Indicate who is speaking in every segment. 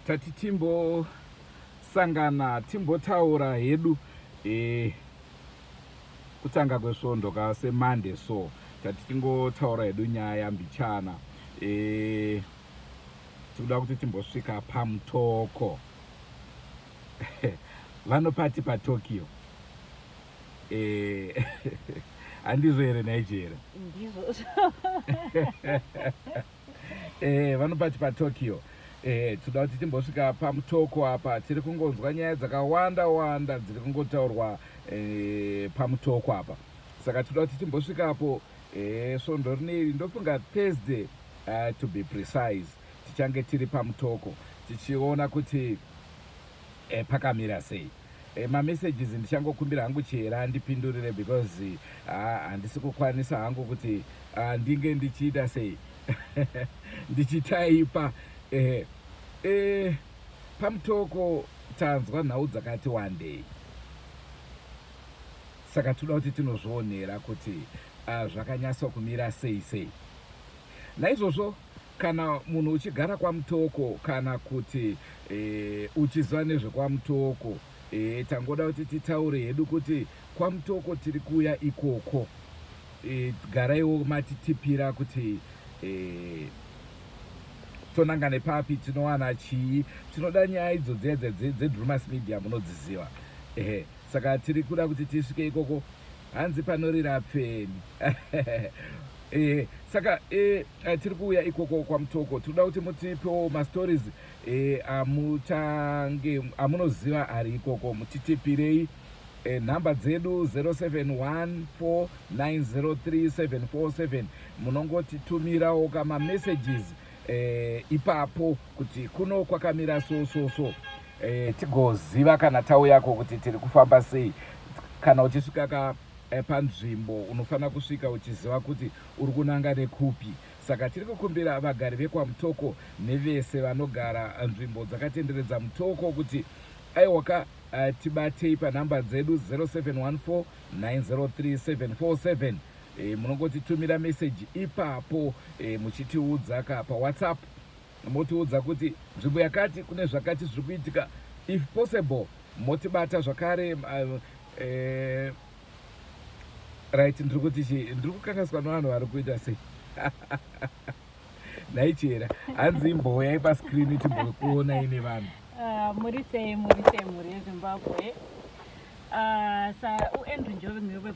Speaker 1: Tati timbosangana timbotaura hedu kutanga kwesvondo ka seMonday, so tati tingotaura hedu nyaya mbichana. Tikuda kuti timbosvika paMutoko, vanopati paTokyo. Handizvo here, Nigeria?
Speaker 2: Ndizvozvo.
Speaker 1: Vanopati paTokyo. Toda kuti timbosvika paMutoko apa. Tiri kungonzwa nyaya dzakawanda wanda dziri kungotaurwa paMutoko apa, saka toda kuti timbosvikapo svondo rineri. Ndofunga Thursday, to be precise, tichange tiri paMutoko tichiona kuti pakamira sei. Mamessages ndichangokumbira hangu Chera andipindurire because handisi kukwanisa hangu kuti ndinge ndichiita sei, ndichitaipa. Pamutoko tanzwa nhau dzakati wandei, saka toda kuti tinozvionera kuti zvakanyatsa kumira sei sei. Naizvozvo kana munhu uchigara kwaMutoko kana kuti uchiziva nezvekwaMutoko, tangoda kuti titaure hedu kuti kwaMutoko tiri kuuya ikoko. Garaiwo matitipira kuti tonanga nepapi, tinowana chii. Tinoda nyaya idzo dziya dzeDrumas Media, munodziziva. Ehe, saka tiri kuda kuti tisvike ikoko. Hanzi panorira pfeni. Saka tiri kuuya ikoko kwaMutoko. Tinoda kuti mutipewo mastories amutange amunoziva ari ikoko, mutitipirei. Nhamba dzedu 0714903747. Munongotitumirawo kamamessages ipapo kuti kuno kwakamira so so so, tigoziva kana tauyako kuti tiri kufamba sei. Kana uchisvika ka panzvimbo, unofanira kusvika uchiziva kuti uri kunanga nekupi. Saka tiri kukumbira vagari vekwaMutoko nevese vanogara nzvimbo dzakatenderedza Mutoko kuti aiwaka, tibatei panhamba dzedu 0714 903 747. Munongotitumira meseji ipapo, muchitiudza ka paWhatsApp, motiudza kuti nzvimbo yakati kune zvakati zviri kuitika. If possible, motibata zvakare. Right, ndiri kuti chi ndiri kukanganiswa nevanhu vari kuita sei nhai Chera? Hanzi imbouyai pascreen timbokuonai nevanhu.
Speaker 2: Muri sei, muri sei mhuri yeZimbabwe? Sa u-Andrew njengobe ngiyobe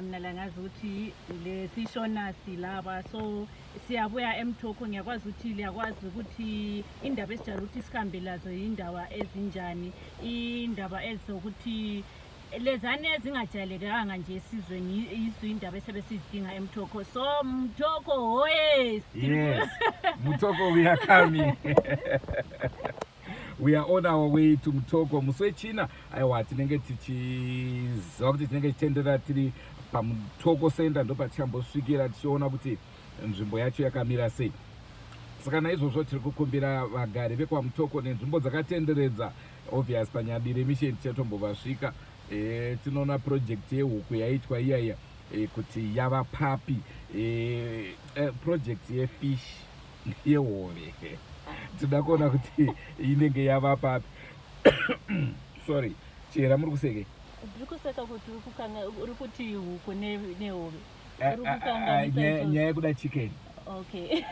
Speaker 2: mina la, ngazi ukuthi lesishona silaba, so siyabuya eMtoko. Ngiyakwazi ukuthi liyakwazi ukuthi indaba esijayele ukuthi sihambe lazo yindaba ezinjani, indaba ezokuthi lezani ezingajayelekanga nje esizweni, yizo indaba esebe sizidinga eMtoko. So Mtoko hoye!
Speaker 1: Yes, Mutoko, we are coming. We are on our way to Mutoko musi weChina. Aiwa, tinenge tichiziva kuti tinenge tichitenderera tiri paMutoko Center, ndo patichambosvikira tichiona kuti nzvimbo yacho yakamira sei. Saka naizvozvo tiri kukumbira vagari vekwaMutoko nenzvimbo dzakatenderedza, obvious paNyadire Mission tichatombovasvika. Tinoona project yehuku yaitwa iyaiya kuti yava papi, project yefish, yehove, tinoda kuona kuti inenge yava papi. Sorry, Chera, muri kuseke?
Speaker 2: Ndiri kuseka kuti uri kuti huku nehove. Uri kukanganisa izvozvo.
Speaker 1: Nyaya yekuda chicken.
Speaker 2: Okay.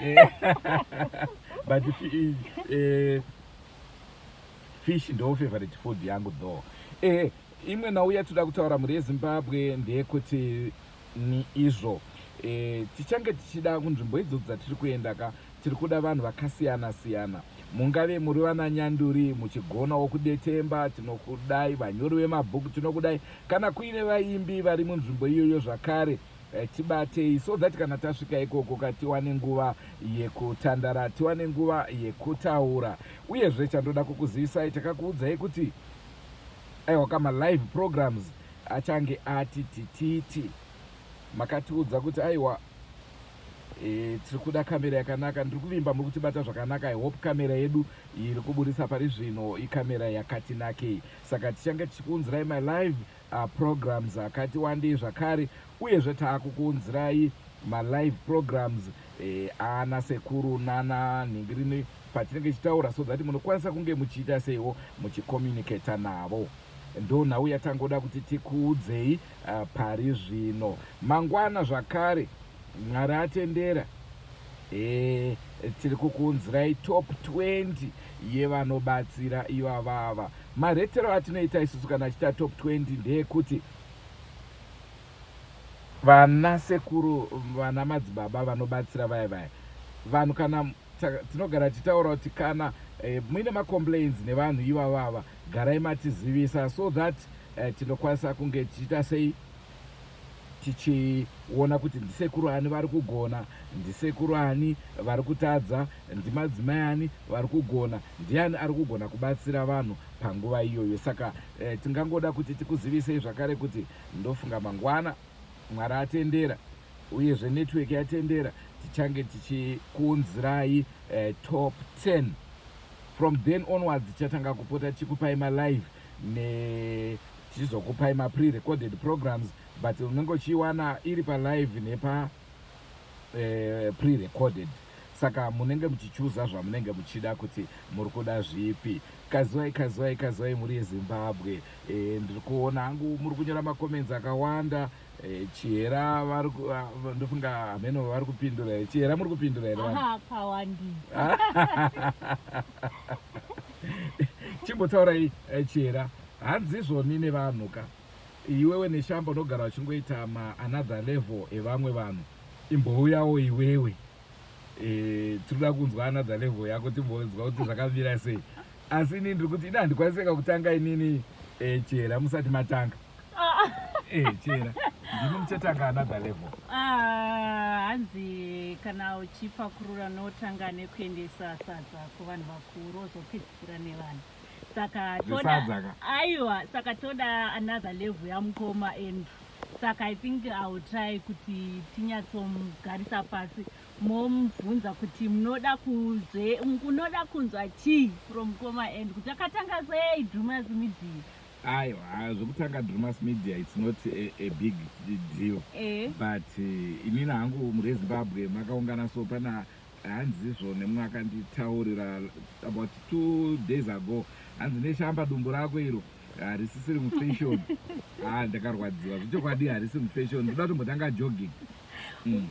Speaker 1: But fish ndo favorite food yangu though. Imwe nhau yatoda kutaura, mhuri yeZimbabwe, ndeyekuti ni izvo tichange tichida kunzvimbo idzodzo dzatiri kuenda ka, tiri kuda vanhu vakasiyana siyana. Mungave muri vananyanduri muchigonawo kudetemba, tinokudai. Vanyori vemabhuku, tinokudai. Kana kuine vaimbi vari munzvimbo iyoyo zvakare, tibatei so that kana tasvika ikoko ka, tiwane nguva yekutandara, tiwane nguva yekutaura. Uyezve chandoda kukuzivisai, takakuudzai kuti aiwa kama live programs achange ati tititi. Makatiudza kuti aiwa, tiri kuda kamera yakanaka. Ndiri kuvimba muri kutibata zvakanaka. I hope kamera yedu iri kuburisa pari zvino ikamera yakati nakei. Saka tichange tichikuunzirai malive programs akati wandei zvakare. Uyezve taakukuunzirai malive programs ana sekuru nana nhingirini. patinenge tichitaura so that munokwanisa kunge muchiita seiwo muchicommunicata navo. Ndo nhau yatangoda kuti tikuudzei pari zvino. Mangwana zvakare Mwari atendera e, tiri kukuunzirai top 20 yevanobatsira ivavava. Maretero atinoita isusu kana achiita top 20 ndeyekuti vana sekuru vana madzibaba vanobatsira vaya vaya vanhu kana tinogara tichitaura kuti kana eh, muine macomplains nevanhu ivavava garai matizivisa so that eh, tinokwanisa kunge tichiita sei tichiona kuti ndisekuru ani vari kugona ndisekuru ani vari kutadza ndimadzimai ani vari kugona ndiani ari kugona kubatsira vanhu panguva iyoyo saka eh, tingangoda kuti tikuzivisei zvakare kuti ndofunga mangwana mwari atendera uyezve network yatendera tichange tichikuunzirai top 10 from then onwards tichatanga kupota tichikupai malive ne tichizokupai mapre-recorded programs but unenge uchiiwana iri palive nepa pre-recorded saka munenge muchichuza zvamunenge muchida kuti muri kuda zvipi kazivai kazivai kazivai muri yezimbabwe e, ndiri kuona hangu muri kunyora macomments akawanda e, chihera vari ah, ndofunga hameno vari kupindura here chihera muri kupindura here
Speaker 2: akawandisa
Speaker 1: chimbotaurai eh, chihera hanzi izvoni nevanhu ka iwewe neshamba unogara uchingoita maanother level evamwe vanhu imbouyawo iwewe e, tinoda kunzwa another level yako timbonzwa kuti zvakamira sei asi inini ndiri kuti ini handikwaniseka kutanga inini e, chera musati matanga ah. e, chera ndimi muchatanga another level
Speaker 2: ah, hanzi kana uchipakurura notanga nekuendesa sadza kuvanhu vakuru ozopedzisira nevanhu saka toda aiwa saka toda another level yamukoma andrew saka i think i will try kuti tinyatsomugarisa pasi momubvunza kuti munoda kunzwe unoda kunzwa chii from mukoma and kuti akatanga sei drumas media
Speaker 1: aiwa zvekutanga drumas media its not a, a big deal eh. but uh, inini hangu mhuri yezimbabwe makaungana so pana hanzizvo nemumwe akanditaurira about 2 days ago hanzi neshamba dumbu rako iro harisisiri mufashion ah ndakarwadziwa zvechokwadi harisi mufashion ndoda kutombotanga jogging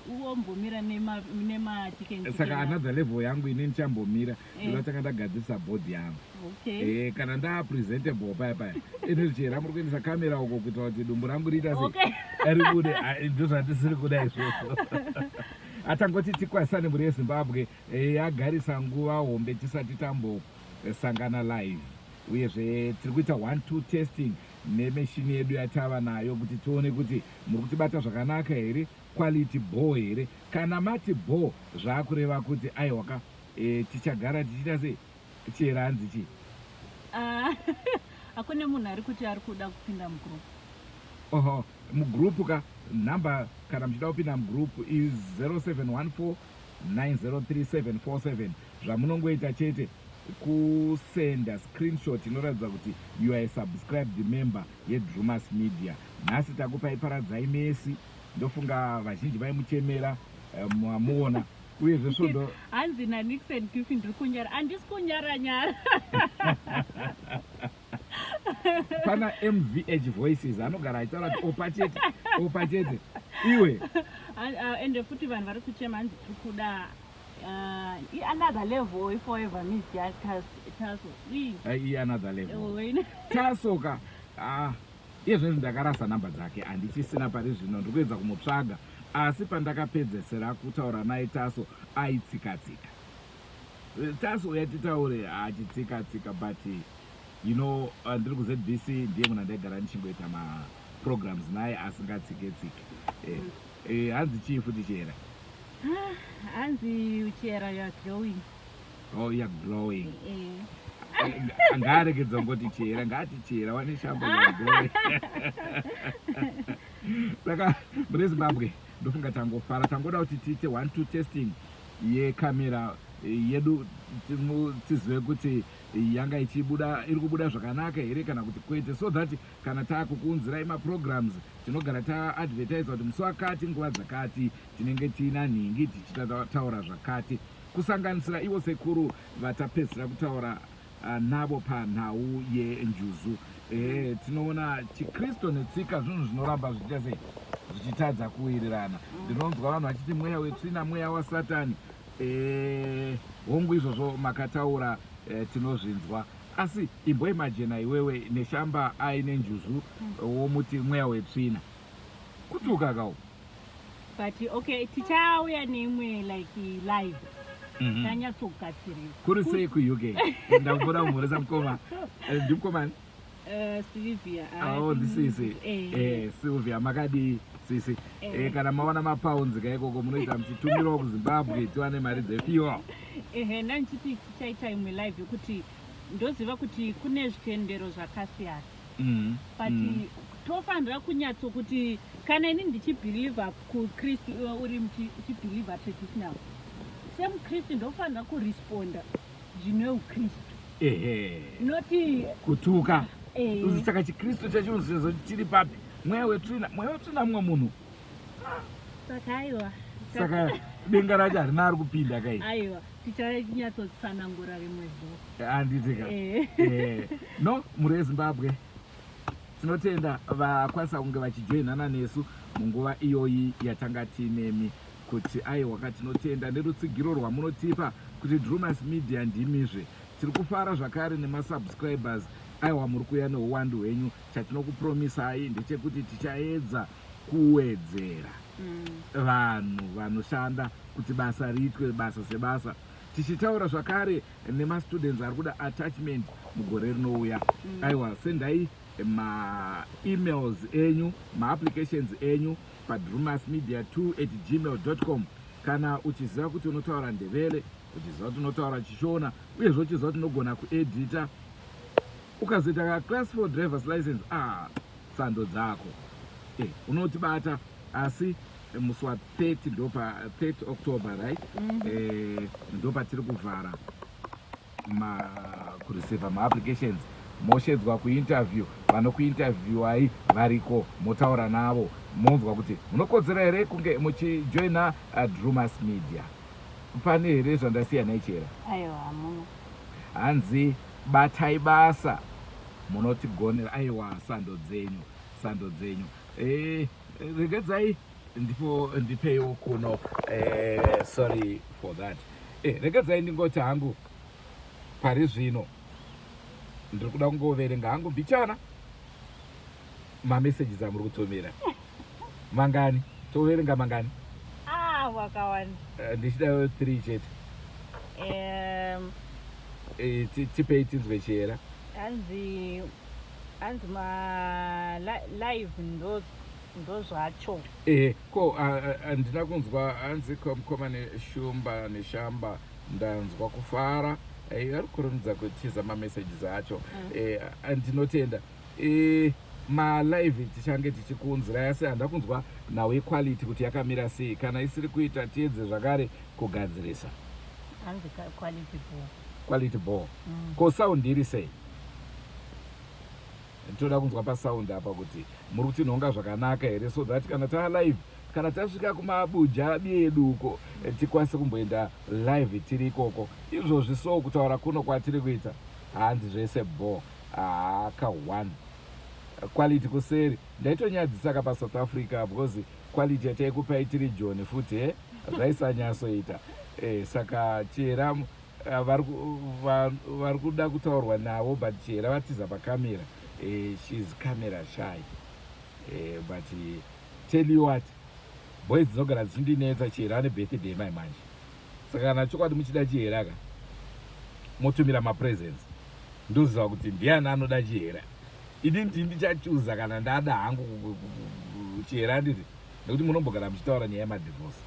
Speaker 2: Uwombomira nemachicken
Speaker 1: saka another level yangu ini ndichambomira eh. ndoda tanga ndagadzirisa body yangu
Speaker 2: okay.
Speaker 1: Eh, kana ndapresentable paya paya ini chera muri kuendesa kamera uko kuitira kuti dumbu rangu riita sei ribude ah, ndozvandisiri kuda izvozvo atangoti tikwasane mhuri yezimbabwe eh, yagarisa nguva hombe tisati tambosangana live uyezve tiri kuita one two testing nemeshini yedu yatava nayo kuti tione kuti muri kutibata zvakanaka here quality bho here kana mati bho zvaakureva kuti aiwaka e, tichagara tichiita sei chera hanzi chii
Speaker 2: ah, hakune munhu ari kuti ari kuda kupinda mugroup
Speaker 1: oho mugroup ka nhamba kana muchida kupinda mugroup is 0714 903747 zvamunongoita chete kusenda screenshot inoratidza kuti you are a subscribed member yedrumas media nhasi takupai paradzai mesi ndofunga vazhinji vaimuchemera eh, mamuona uyezve svondo
Speaker 2: hanzi nanixon kifi ndiri kunyara handisi kunyara nyara
Speaker 1: pana mvh voices anogara achitaura kuti opa chete opa chete iwe
Speaker 2: ende futi vanhu vari kuchema hanzi tiri kuda another level iforever media taso
Speaker 1: another level taso ka ah iye zvinezvi ndakarasa nhamba dzake handichisina pari zvino ndiri kuedza kumutsvaga asi pandakapedzesera kutaura naye taso aitsika-tsika taso uya titaure achitsika tsika but you know ndiri kuzbc ndiye munhu andaigara ndichingoita maprograms naye asingatsike tsike eh, eh, hanzi chii futi chera
Speaker 2: hanzi chera you are glowing
Speaker 1: oh you are glowing eh. ngaaregedza ngoti chera ngaati chera wane shambo glowing saka mune zimbabwe ndofunga tangofara tangoda kuti tiite one two testing yekamera yedu tizive kuti yanga ichibuda iri kubuda zvakanaka here kana kuti kwete so that kana taakukuunzirai maprograms tinogara taadvertisa kuti musi wakati nguva dzakati tinenge tiina nhingi tichitaura zvakati. Kusanganisira ivo sekuru vatapedzisira kutaura navo panhau yenjuzu. Tinoona chiKristu netsika zvinhu zvinoramba zvichiita sei, zvichitadza kuwirirana. Ndinonzwa vanhu vachiti mweya wetsvina, mweya waSatani. Hongu, izvozvo makataura, tinozvinzwa, asi imboimajena iwewe neshamba aine njuzu, womuti mweya wetsvina, kutuka kawo.
Speaker 2: But okay, tichauya neimwe like live tanyatsogadzirira.
Speaker 1: Kuri sei kuUK? Ndakupota kumhoresa mukoma. Ndimukomani?
Speaker 2: Sylvia.
Speaker 1: Oh, ndisisi.
Speaker 2: Eh.
Speaker 1: Sylvia, makadii sisi? Kana mawana mapounds kaikoko, munoita muchitumirawo kuZimbabwe, tiwane mari dzefuel.
Speaker 2: Ehe, ndandichiti tichaita imwe live yekuti ndoziva kuti kune zvitendero zvakasiyana, but tofanira kunyatso kuti kana ini ndichibhilivha kuKristu, iwe uri uchibhilivha traditional, semuKristu ndofanira kuresponda zvine uKristu, noti
Speaker 1: kutuka. Saka chiKristu chacho sezo chiri papi? Mweya wetsvina, mweya wetsvina, mumwe munhu.
Speaker 2: Saka aiwa.
Speaker 1: Saka denga racho harina ari kupinda kai.
Speaker 2: Aiwa, tichanyatsotsanangura rimwe zuva.
Speaker 1: Handitika?
Speaker 2: Eh.
Speaker 1: No, mhuri yeZimbabwe, tinotenda vakwanisa kunge vachijoinana nesu munguva iyoyi yatanga tiinemi, kuti aiwa, tinotenda nerutsigiro rwamunotipa kuti Drumas Media ndimizve. Tiri kufara zvakare nemasubscribers. Aiwa, muri kuuya neuwandu hwenyu. Chatinokupromisai ndechekuti tichaedza kuwedzera vanhu vanoshanda kuti basa riitwe basa sebasa. Tichitaura zvakare nemastudents ari kuda attachment mugore rinouya, aiwa, sendai maemails enyu, maapplications enyu padrumasmedia 2 at gmail com. Kana uchiziva kuti unotaura Ndebele, uchiziva kuti unotaura Chishona, uyezve uchiziva kuti unogona kuedita, ukazoita ka class 4 drivers license, ah, sando dzako. Unotibata asi musi wa30, ndopa 30 October, right? Ndopatiri kuvhara kureceiva maapplications. Moshedzwa kuinterview, vanokuinterviewai variko, motaura navo, monzwa kuti munokodzera here kunge muchijoina Drumas Media. Pane here zvandasiya naichera?
Speaker 2: Aiwa, hamuna.
Speaker 1: Hanzi batai basa, munotigonera. Aiwa, sando dzenyu, sando dzenyu. Regedzai ndipo ndipeiwo kuno. Sorry for that. Regedzai ndingoti hangu pari zvino ndiri kuda kungoverenga hangu mbichana mamessages amuri kutumira. Mangani toverenga? Mangani?
Speaker 2: Ah, wakawanda.
Speaker 1: Ndichida 3 chete. Tipei tinzwe, chera.
Speaker 2: Hanzi ma live ndo zvacho.
Speaker 1: Ko handina kunzwa. Hanzi mukoma Neshumba, Neshamba, ndanzwa kufara. Ari kurumidza kutiza mamessages acho. Ndinotenda. Malive tichange tichikuunzirai, asi handa kunzwa nhau yequality kuti yakamira sei. Kana isiri kuita, tiedze zvakare kugadzirisa.
Speaker 2: Hanzi quality bho.
Speaker 1: Quality bho. Ko sound iri sei? Toda kunzwa pasound apa kuti muri kutinhonga zvakanaka here, so that kana taa live, kana tasvika kumabuja edu uko, tikwanise kumboenda live tiri ikoko. Izvozvi so kutaura kuno kwatiri kuita, hanzi zvese bho, haka one quality kuseri. Ndaitonyadzisaka paSouth Africa because quality yataikupai tiri Joni futi he zvaisanyatsoita. Saka chera vari kuda kutaurwa navo, but chera vatiza pakamera. She's camera shy. But tell you what, boys dzinogara dzichindinetsa, chera ane birthday mai manje. Saka kana chokwadi muchida chihera ka, motumira mapresents, ndoziva kuti ndiani anoda chihera. Ini ndii ndichachuza kana ndada hangu chihera, nditi nekuti munombogara muchitaura nyaya yemadivorce.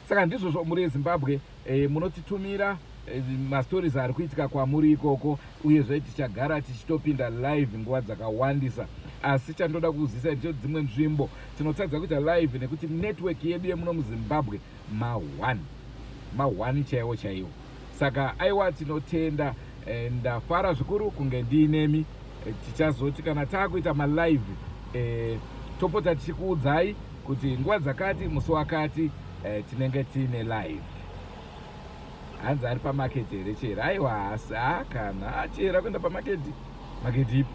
Speaker 1: Saka ndizvozvo, muri yeZimbabwe, munotitumira mastories ari kuitika kwamuri ikoko, uyezve tichagara tichitopinda live nguva dzakawandisa. Asi chandoda kuzivisa ndicho, dzimwe nzvimbo tinotadza kuita live nekuti network yedu yemuno muZimbabwe ma1 ma1 chaiwo chaiwo. Saka aiwa, tinotenda. Ndafara zvikuru kunge ndiinemi. Tichazoti kana taakuita malive, topota tichikuudzai kuti nguva dzakati, musi wakati, tinenge tiine live. Hanzi ari pamaketi here Chera? Aiwa hasi hakana achera kuenda pamaketi. Maketi ipi?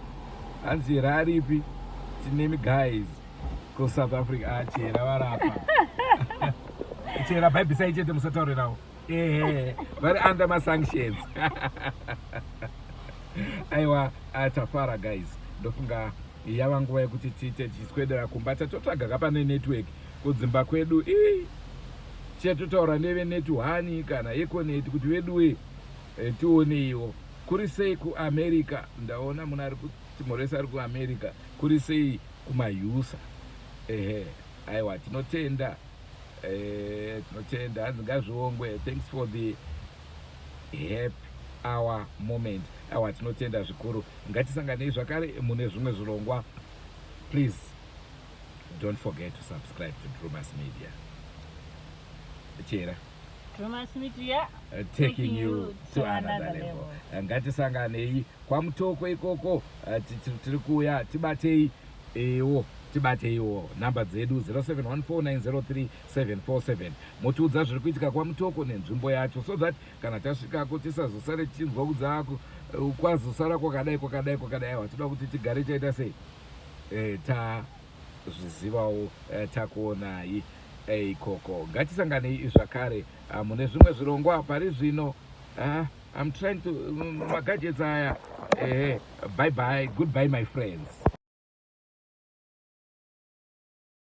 Speaker 1: Hanzi Chera aripi? Tinemi guys kuSouth Africa. Achera ah, varapa. Chera bhaibhisai chete musataure navo. Ehe, vari under masanctions. Aiwa ah, tafara guys. Ndofunga yava nguva yekuti tiite tichiswedera kumba tatotsvaga ka pane network kudzimba kwedu ii chetotaura neve netuhani kana econet kuti veduwe eh, tioneiwo kuri sei kuamerica ndaona munhu ari kutimhoresa ari kuamerica kuri sei kumayusa ehe aiwa tinotenda eh, tinotenda hanzi ngazviongwe thanks for the happy hour moment aiwa tinotenda zvikuru ngatisanganei zvakare mune zvimwe zvirongwa please don't forget to subscribe to Drumas Media chera
Speaker 2: Drumas Media
Speaker 1: taking you to another level ngatisanganei kwamutoko ikoko tiri kuuya tibatei ewo tibateiwo nhamba dzedu 0714903747 motiudza zviri kuitika kwamutoko nenzvimbo yacho so that kana tasvikako tisazosare tichinzwa kudzako kwazosara kwakadai kwakadai kwakadai aiwa toda kuti tigare chaita sei e, tazvizivawo e, takuonai ikoko ngatisanganei zvakare mune zvimwe zvirongwa pari zvino I'm trying to magadgets aya ehe bye bye goodbye my friends.